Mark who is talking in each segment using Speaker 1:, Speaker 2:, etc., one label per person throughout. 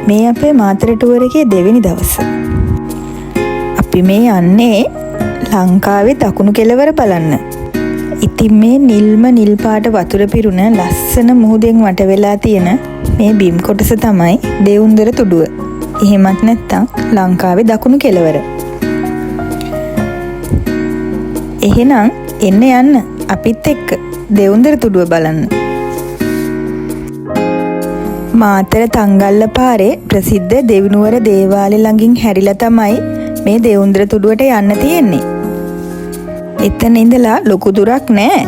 Speaker 1: මේ අපේ මාතර ටුවර් එකේ දෙවෙනි දවස. අපි මේ යන්නේ ලංකාවේ දකුණු කෙළවර බලන්න. ඉතින් මේ නිල්ම නිල් පාට වතුර පිරුණ ලස්සන මුහුදෙන් වට වෙලා තියෙන මේ බිම් කොටස තමයි දෙවුන්දර තුඩුව. එහෙමත් නැත්නම් ලංකාවේ දකුණු කෙළවර. එහෙනම් එන්න යන්න අපිත් එක්ක දෙවුන්දර තුඩුව බලන්න. මාතර තංගල්ල පාරේ ප්‍රසිද්ධ දෙවිනුවර දේවාලෙ ළඟින් හැරිලා තමයි මේ දෙවුන්දර තුඩුවට යන්න තියෙන්නේ. එතන ඉඳලා ලොකු දුරක් නෑ.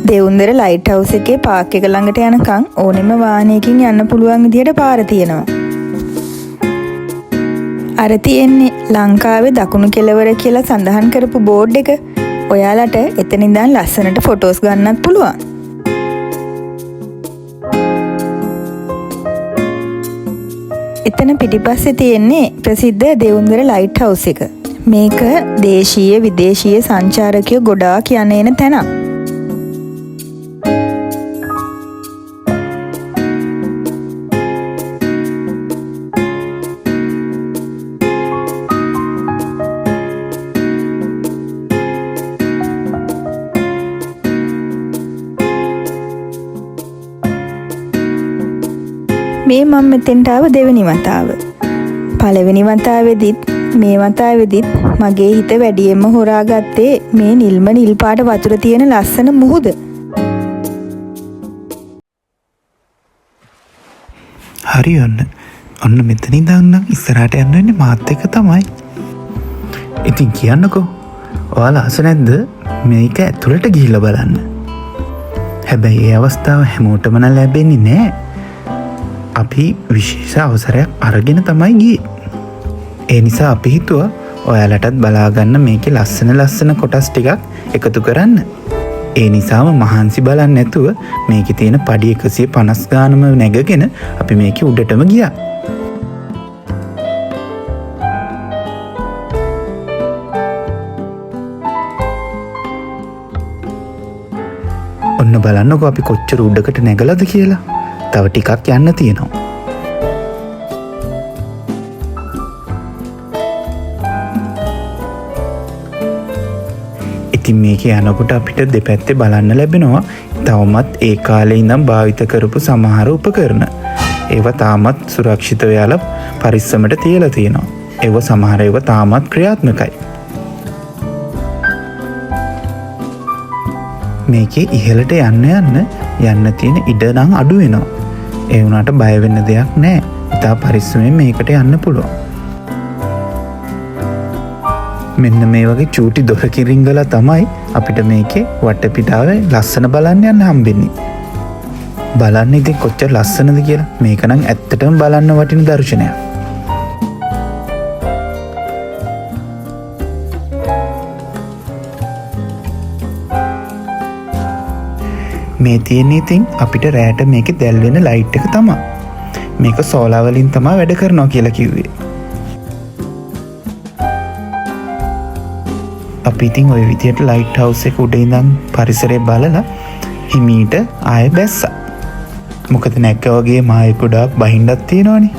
Speaker 1: දෙවුන්දර ලයිට් හවුස් එකේ පාක් එක ළඟට යනකම් ඕනෙම වාහනයකින් යන්න පුළුවන් විදියට පාර තියෙනවා. අර තියෙන්නේ ලංකාවේ දකුණු කෙළවර කියලා සඳහන් කරපු බෝඩ් එක. ඔයාලට එතන ඉඳන් ලස්සනට ෆොටෝස් ගන්නත් පුළුවන්. එතන පිටිපස්සේ තියෙන්නේ ප්‍රසිද්ධ දෙවුන්දර ලයිට් හවුස් එක. මේක දේශීය විදේශීය සංචාරකයෝ ගොඩාක් යන එන තැනක්. මේ මම මෙතෙන්ට ආව දෙවෙනි වතාව. පළවෙනි වතාවෙදිත් මේ වතාවෙදිත් මගේ හිත වැඩියෙන්ම හොරාගත්තේ මේ නිල්ම නිල් පාට වතුර තියෙන ලස්සන මුහුද.
Speaker 2: හරි ඔන්න. ඔන්න මෙතන ඉඳන් නම් ඉස්සරහට යන්න වෙන්නේ මාත් එක්ක තමයි. ඉතින් කියන්නකෝ. ඔයාලා ආස නැද්ද මේක ඇතුළට ගිහිල්ලා බලන්න? හැබැයි ඒ අවස්ථාව හැමෝටම නම් ලැබෙන්නේ නෑ. අපි විශේෂ අවසරයක් අරගෙන තමයි ගියේ. ඒ නිසා අපි හිතුවා ඔයාලටත් බලාගන්න මේකේ ලස්සන ලස්සන කොටස් ටිකක් එකතු කරන්න. ඒ නිසාම මහන්සි බලන්නේ නැතුව මේකේ තියෙන පඩි 150 ගානම නැගගෙන අපි මේකේ උඩටම ගියා. ඔන්න බලන්නකෝ අපි කොච්චර උඩකට නැගලාද කියලා. තව ටිකක් යන්න තියෙනවා. ඉතින් මේක යනකොට අපිට දෙපැත්තේ බලන්න ලැබෙනවා තවමත් ඒ කාලේ ඉඳන් භාවිත කරපු සමහර උපකරණ. ඒවා තාමත් සුරක්ෂිතව යාලා පරිස්සමට තියලා තියෙනවා. ඒවා සමහර ඒවා තාමත් ක්‍රියාත්මකයි. මේකේ ඉහළට යන්න යන්න යන්න තියෙන ඉඩ නම් අඩු වෙනවා. ඒ වුණාට බය වෙන්න දෙයක් නෑ. ඉතා පරිස්සමෙන් මේකට යන්න පුළුවන්. මෙන්න මේ වගේ චූටි දොරකින් රිංගලා තමයි අපිට මේකේ වටපිටාවේ ලස්සන බලන්න යන්න හම්බෙන්නේ. බලන්න ඉතින් කොච්චර ලස්සනද කියලා. මේක නම් ඇත්තටම බලන්න වටින දර්ශනයක්. මේ තියෙන්නේ ඉතින් අපිට රෑට මේකේ දැල් වෙන ලයිට් එක තමා. මේක සෝලා වලින් තමා වැඩ කරනවා කියලා කිව්වේ. අපි ඉතින් ඔය විදියට ලයිට් හවුස් එක උඩ ඉඳන් පරිසරය බලලා හිමීට ආයෙ බැස්සා. මොකද නැක්ක වගේ මායි ගොඩාක් බහින්නත් තියෙනවනේ.